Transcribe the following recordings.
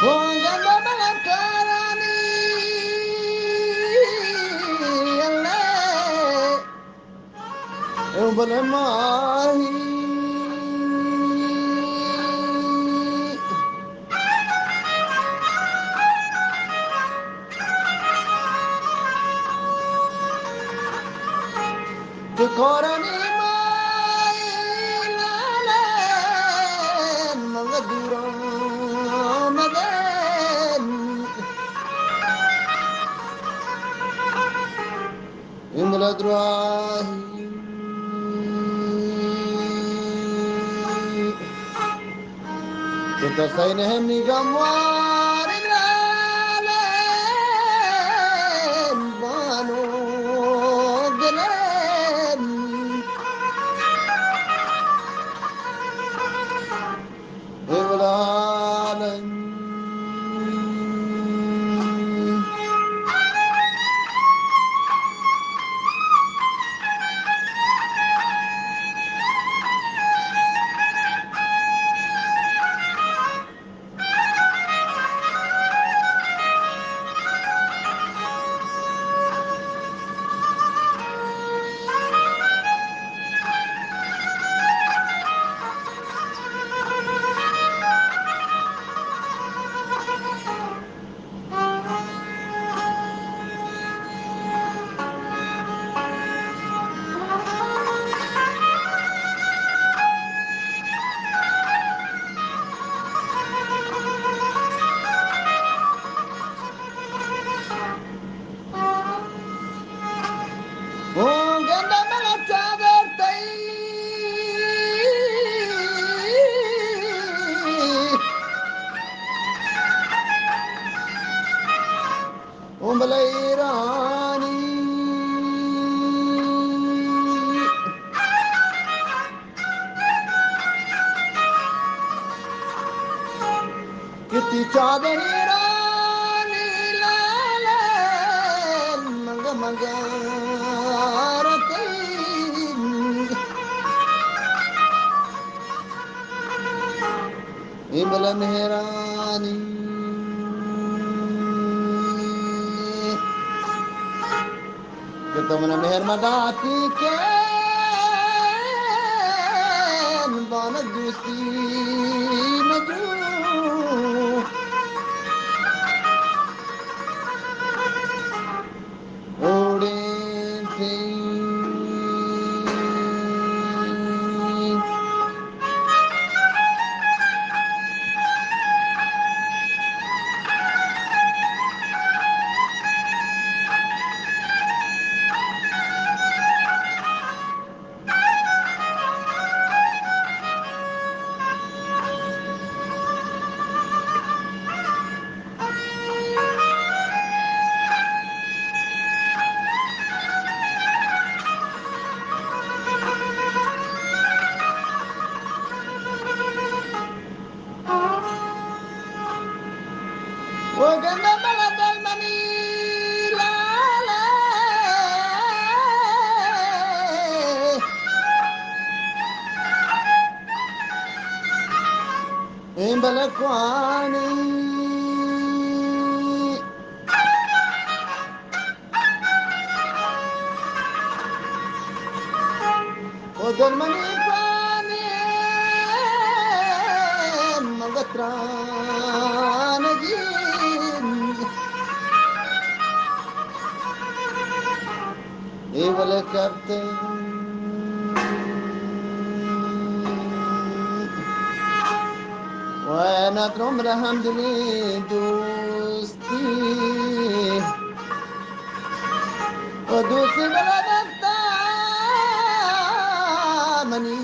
ہوں گند بلکارانی اللہ، اوں بلے ماہی۔ کہ کورانی مائی لالین، مگہ دور آمدین۔ امل دراہی کہ تسین ہمی گموار گرالین بانو گلین۔ اے ولالن۔ ہوں گند بلے چادر تئی۔ ہوں بلے ایرانی۔ کہ تی چادر ایرانی لالین، مگہ مگہ رتین۔ اے بلے مہرانی۔ کہ تو منا مہر مداتی کن، بانک دوستی مجو۔ اوڑیں تھیں۔ او گندہ بلا دل منی لالا۔ ایں بلکوانی۔ او دل منی کوانی مگہ ترانگی۔ اے بلے کرتے۔ و ندرم رحم دلی دوستی۔ و دوستی بلا دستا منی۔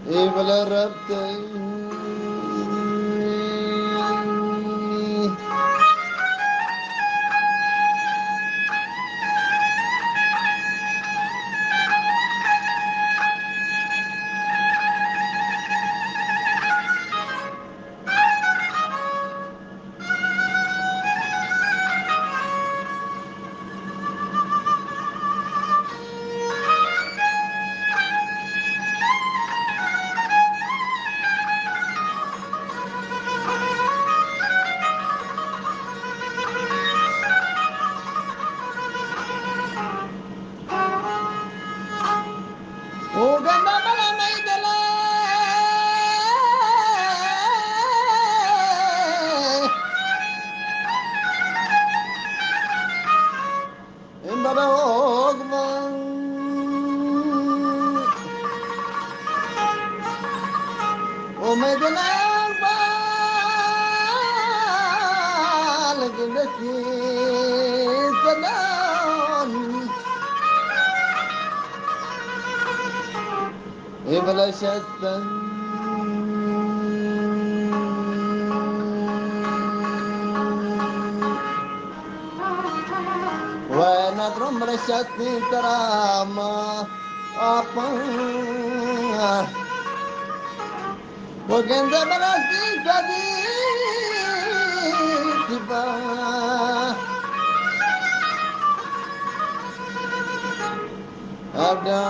اے بلا ربط۔ جناب بال گندتی سلام. اے بلا شستن و ندرم بلا شستن ترا ما آپاں. و گندے برسی کدی تبا. اڈا